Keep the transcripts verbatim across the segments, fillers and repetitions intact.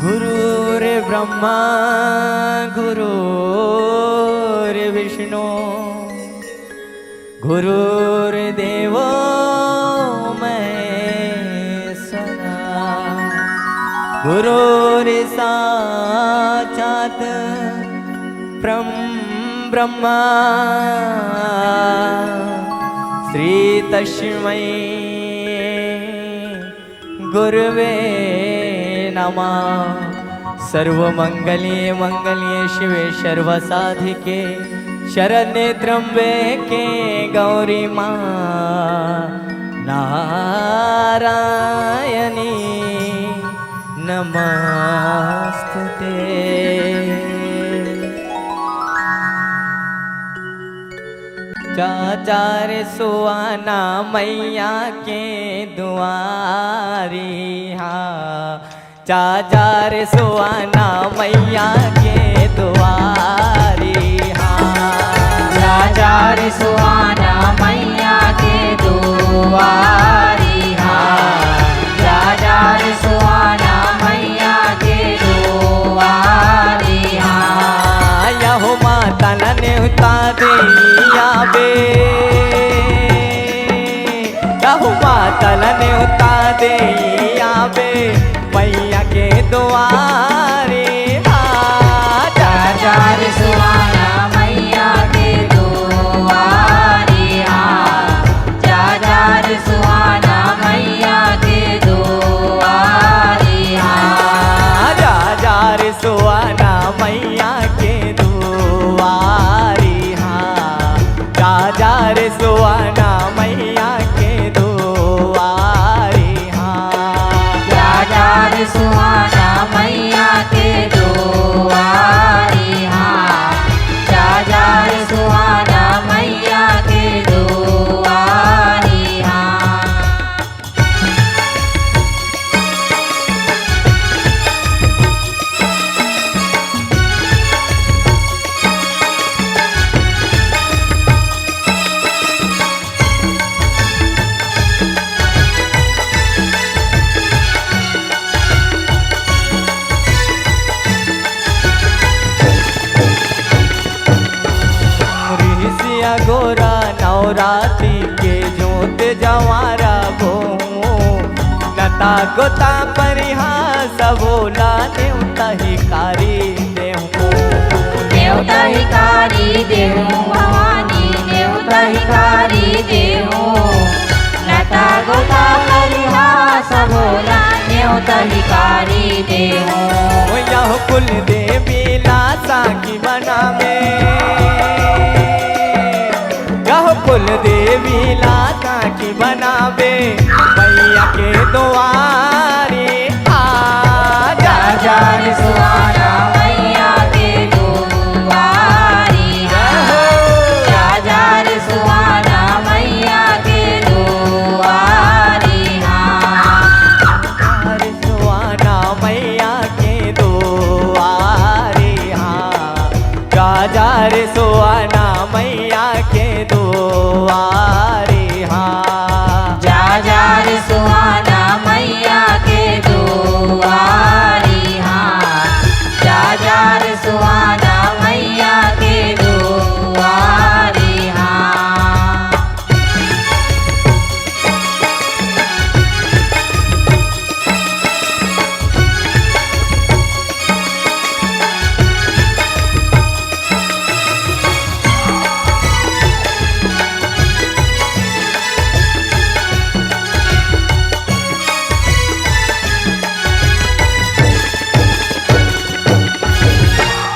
गुरुर्ब्रह्मा गुरुर्विष्णु गुरुर्देवो महेश्वरा। गुरुर्साक्षात् परं ब्रह्मा श्री तस्मै गुरुवे नमः। सर्वमंगले मंगले शिवे सर्वसाधिके शरण्ये त्र्यंबके गौरी माँ नारायणी नमस्तुते। जा जा रे सुहाना मैया के दुआरी हा। जा जा रे सुहाना मैया के दुआरी हा। जा जा रे सुहाना मैया के दुआरी हा। जा जा रे सुहाना मैया के दुआरी हा। यहो माता ला नेवता देई आबे। यहो माता ला नेवता देई आबे मैया के दुआरी हा। जा जा रे सुहाना मैया के दुआरी हा। जा जा रे सुहाना मैया के दुआरी हा। जा जा रे सुहाना मैया के दुआरी हा। जा जा रे सुहाना मैया के दुआरी हा। जा जा रे सुहाना मैया के दुआरी हा। जा जा रे सुहाना मैया के दुआरी हा। रिहिस अघोरा नवरात्रि के जोत जवारा बोहूँ। नता गोता परिहा सबो ला नेवता हिकारी देहूँ। नेवता हिकारी देहूँ भवानी, नेवता हिकारी देहूँ। नता गोता परिहा सबो ला नेवता हिकारी देहूँ। ओ यहो कुल देवी ला साकी बनावे, यहो कुल देवी ला साकी बनावे मैया के दुआरी। आ जा जा रे सुहाना मैया के दुआरी हा। जा जा रे सुहाना मैया के दुआरी हा। जा रे सुहाना मैया के दुआरी हा। जा जा रे सुहाना मैया के दुआरी हा। जा जा रे सुहाना मैया के दुआरी हा। जा जा रे सुहाना मैया के दुआरी हा।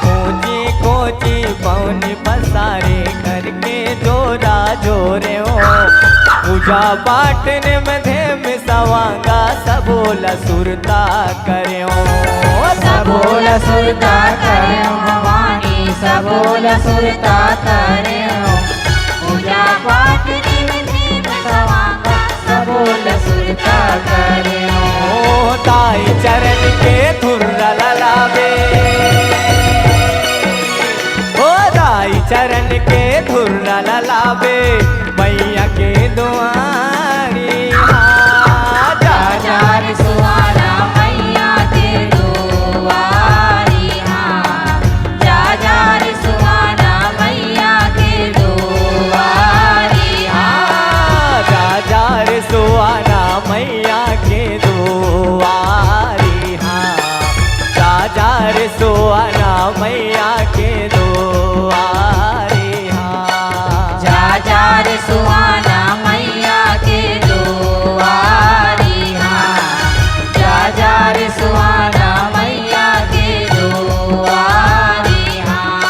कोची कोची पौनी पसारे करके जोरा जोरे हो। पूजा पाठ निम धेम सवांगा सबोला सुरता करे हो। सबोला सुरता करे हो भवानी, सबोला सुरता करे हो। पूजा पाठ निम धेम सवांगा सबोला सुरता करे हो। ओ दाई चरण के धुर्रा ललावे, ओ दाई चरण के धुर्रा ललावे, मैया के दुआरी हा। जा जा रे सुहाना मैया के दुआरी सुहाना मैया के दुआरे हाँ। जा जा रे सुहाना मैया के दुआरे हाँ। जा जा रे सुहाना मैया के दुआरे हाँ।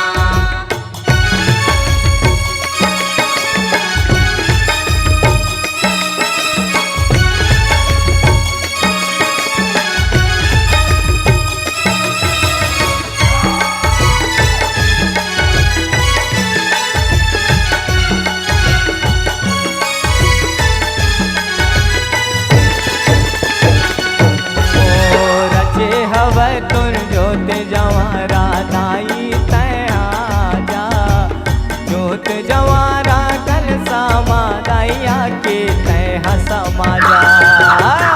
ओ रचे हवय तोर जोत जवारा दाई तैं आजा। जोत जवारा कलसा मा दाई आके तैं ह समा जा।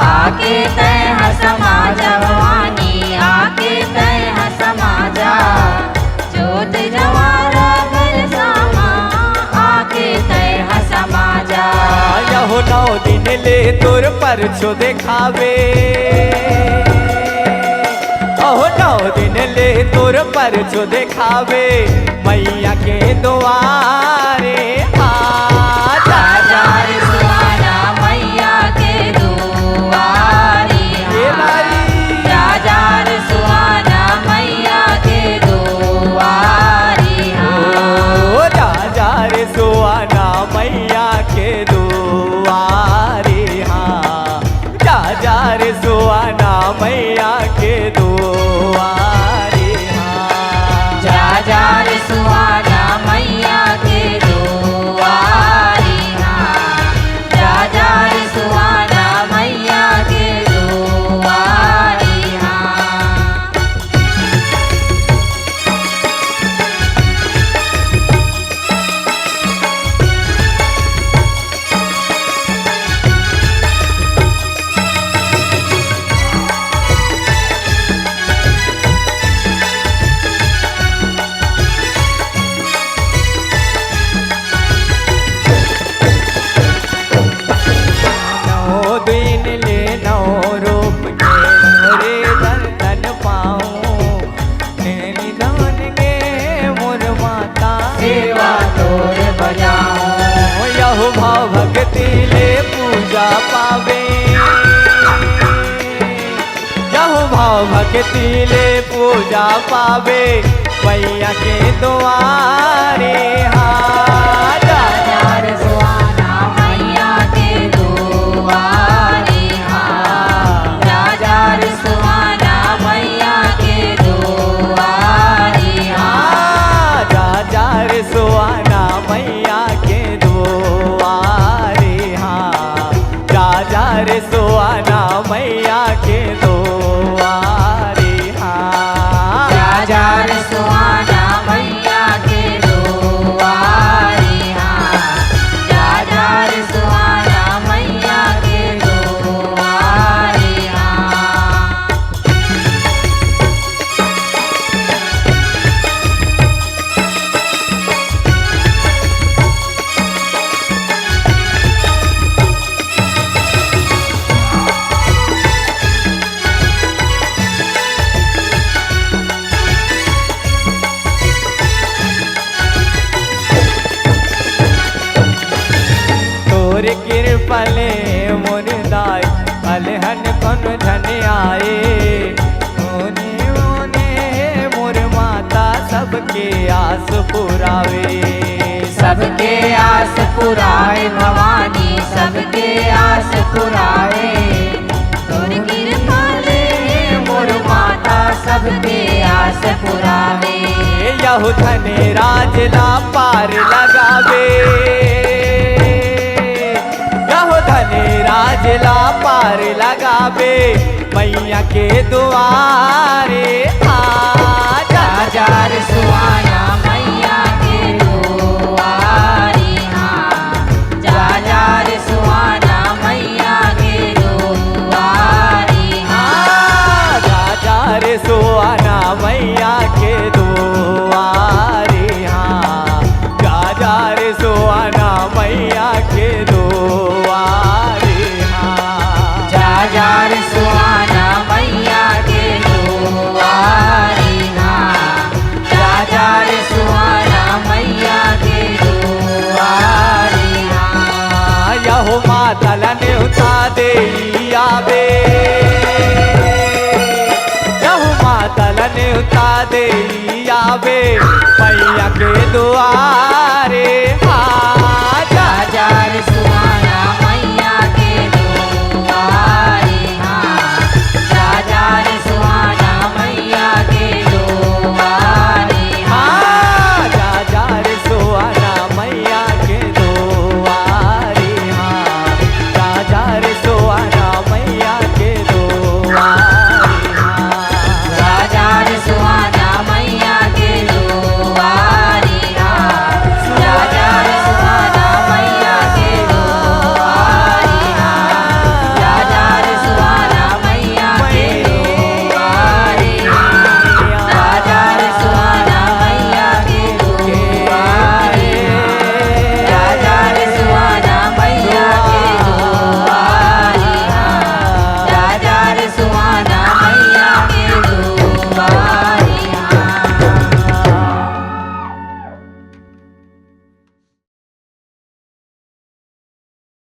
आके तैं ह समा जा भवानी, आके तैं ह समा जा। जोत जवारा कलसा मा आके तैं ह समा जा। यहो नौ दिन ले तोर परछो देखावे। अहो नौ दिन ले तोर परछो देखावे मैया के दुआरे हाँ। जा जा रे सुहाना मैया के दुआरे हाँ। जा जा रे सुहाना मैया के दुआरे हाँ। ओ जा जा रे सुहाना मैया के दुआरे हाँ। जा जा रे सुहाना मैया के दुआरे हाँ। जा जा रे सुहाना मैया के दुआरे हाँ। जा जा रे सुहाना मैया के दुआरे हाँ। नौ दिन ले नौ रूप के तोरे दर्शन पाऊं। तेरी दान के मोर माता सेवा तोर बजाऊं। यहु भाव भक्ति ले पूजा पावे। यहु भाव भक्ति ले पूजा पावे। मैया के दुआरे हाँ। जा जा रे सुहाना मैया के दुआरे हाँ। जा जा रे सुहाना मैया के दुआरे हाँ। जा जा रे सुहाना मैया के दुआरे हाँ। जा जा रे सुहाना मैया के दुआरे हाँ। जा जा रे सुहाना मैया के दुआरे हाँ। जा जा रे सुहाना मैया के दुआरे हाँ। तोर कृपा ले मोर दाई, अलहन कोनो झन आए। तोने ओने मोर माता सबके आस पुरावे। सबके आस पुरावे भवानी, सबके आस पुरावे। तोर कृपा ले मोर माता सबके आस पुरावे। यहु धन राज ला पार लगावे। यहु धन राज ला पार लगावे। मैया के दुआरे हाँ। जा जा रे सुहाना मैया के दुआरे हाँ। जा जा रे सुहाना मैया के दुआरे हाँ। जा जा रे सुहाना मैया के दुआरे हाँ। जा जा रे सुहाना मैया के दुआरे हाँ। जा जा रे सुहाना मैया के दुआरे आवे, यहू माता ला नेवता देई आवे, मैया के दुआरे हा।